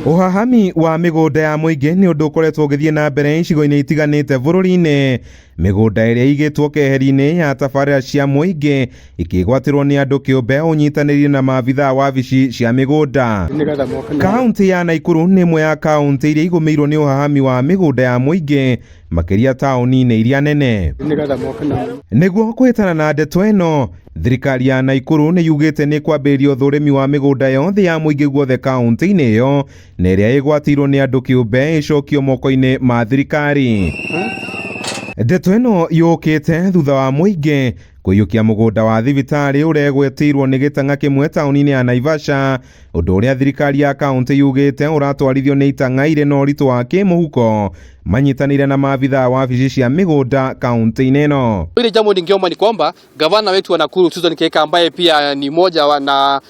Ũhahami wa mĩgũnda ya mũingĩ nĩ ũndũ ũkoretwo ũgĩthiĩ na mbere icigo-inĩ itiganĩte bũrũri-inĩ. Mĩgũnda ĩrĩa ĩigĩtwo keheri-inĩ ya tabarĩra cia mũingĩ ikĩgwatĩrwo nĩ andũ kĩũmbe ũnyitanĩire na maabithaa wabici cia mĩgũnda. Kaunti ya Naikuru nĩ ĩmwe ya kaunti iria igũmĩirwo nĩ ũhahami wa mĩgũnda ya mũingĩ makĩria taũni-inĩ iria nene. Nĩguo kũhĩtana na ndeto ĩno, thirikari ya Naikuru nĩ yugĩte nĩ ĩkwambĩrĩria ũthũrimi wa mĩgũnda yothe ya mũingĩ guothe kaunti-inĩ ĩyo na ĩrĩa ĩgwatĩirwo nĩ andũ kĩũmbe ĩcokio moko-inĩ ma thirikari. Ndeto ĩno yũkĩte thutha wa mũingĩ kũiyũkia mũgũnda wa thibitarĩ ũregwetĩirwo nĩ gĩtang'a kĩmwe taũni-inĩ ya Naivasha, ũndũ ũrĩa thirikari ya kaunti yugĩte ũratwarithio nĩ itang'a irĩ na ũritũ wa kĩmũhuko manyitanĩire na maabithaa wabici cia mĩgũnda kaunti-inĩ ĩno. Ile jambo ningeomba ni kwamba gavana wetu wa Nakuru Susan Kihika ambaye pia ni mmoja wa na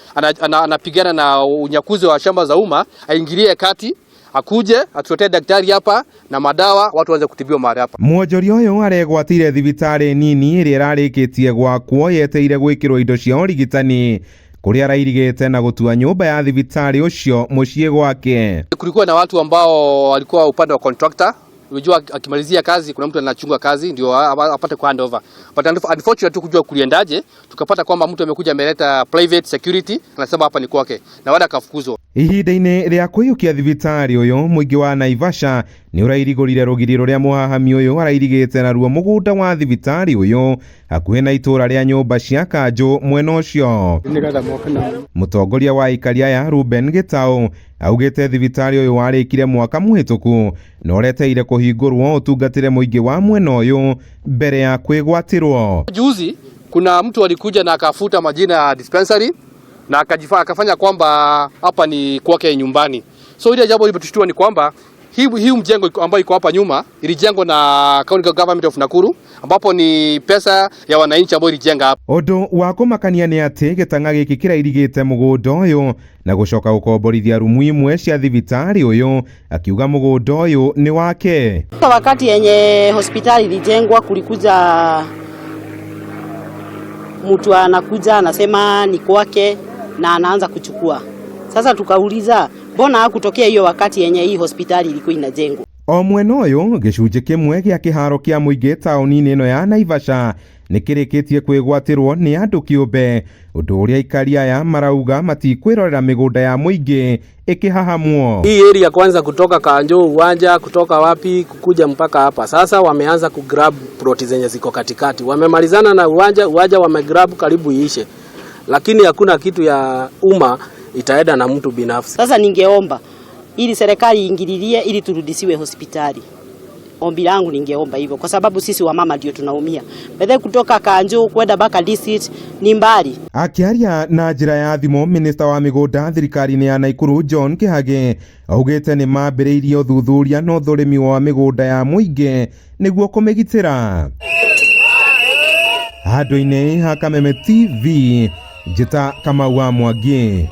anapigana na unyakuzi wa shamba za umma aingilie kati, akuje atuletee daktari hapa na madawa, watu waanze kutibiwa mahali hapa. Mwonjoria ũyũ aregwatĩire thibitarĩ nini ĩrĩa ĩrarĩkĩtie gwakwo yeteire gwĩkĩrwo indo cia ũrigitani kũrĩa arairigĩte na gũtua nyũmba ya thibitarĩ ũcio mũciĩ gwake. Kulikuwa na watu ambao walikuwa upande wa contractor. Unajua akimalizia kazi kuna mtu anachunga kazi ndio apate ku hand over. But unfortunately tu kujua kuliendaje, tukapata kwamba mtu amekuja ameleta private security, anasema hapa ni kwake na wada akafukuzwa. Ihinda-inĩ rĩa kũiyũkia thibitarĩ ũyũ mũingĩ wa Naivasha nĩ ũrairigũrire rũgiri rũrĩa mũhahami ũyũ arairigĩte naruo mũgũnda wa thibitarĩ ũyũ hakuhĩ na itũũra rĩa nyũmba cia kanjũ mwena ũcio. Mũtongoria wa aikari aya Ruben Gĩtaũ augĩte thibitarĩ ũyũ warĩkire mwaka mũhĩtũku na ũreteire kũhingũrwo ũtungatĩre mũingĩ wa mwena ũyũ mbere ya kwĩgwatĩrwo. Juzi kuna mtu alikuja na akafuta majina ya dispensary na akafanya kwamba hapa ni kwake nyumbani. So ile jambo lililotushtua ni kwamba hii mjengo ambayo iko hapa nyuma ilijengwa na County Government of Nakuru, ambapo ni pesa ya wananchi ambao ilijenga hapa. Ũndũ wa kũmakania nĩ atĩ gĩtang'a gĩkĩ kĩrairigĩte mũgũnda ũyũ na gũcoka gũkomborithia rumu imwe cia thibitarĩ ũyũ, akiuga mũgũnda ũyũ nĩ wake. Wakati yenye hospitali ilijengwa kulikuja mtu anakuja anasema ni kwake na anaanza kuchukua. Sasa tukauliza mbona hakutokea hiyo wakati yenye hii hospitali ilikuwa inajengwa. O mwena ũyũ gĩcunjĩ kĩmwe gĩa kĩharo kĩa mũingĩ taũni-inĩ ĩno ya Naivasha nĩ kĩrĩkĩtie kwĩgwatĩrwo nĩ andũ kĩũmbe, ũndũ ũrĩa aikari aya marauga matikwĩrorera mĩgũnda ya mũingĩ ĩkĩhahamwo. Hii area kwanza kutoka Kanjo uwanja kutoka wapi kukuja mpaka hapa. Sasa wameanza kugrab plot zenye ziko katikati. Wamemalizana na uwanja wamegrab karibu iishe. Lakini hakuna kitu ya umma itaenda na mtu binafsi. Sasa ningeomba ili serikali iingililie ili turudisiwe hospitali. Ombi langu ningeomba hivyo kwa sababu sisi wamama ndio tunaumia. Bethe kutoka Kanjo kwenda mpaka district ni mbali. Akiaria na njĩra ya thimũ, minista wa mĩgũnda thirikari-inĩ ya Naikuru John Kĩhagĩ augĩte nĩ mambĩrĩirie ũthuthuria na ũthũrimi wa mĩgũnda ya mũingĩ nĩguo kũmĩgitĩra. Handũ-inĩ ha Kameme TV, njĩta Kamau wa Mwangi.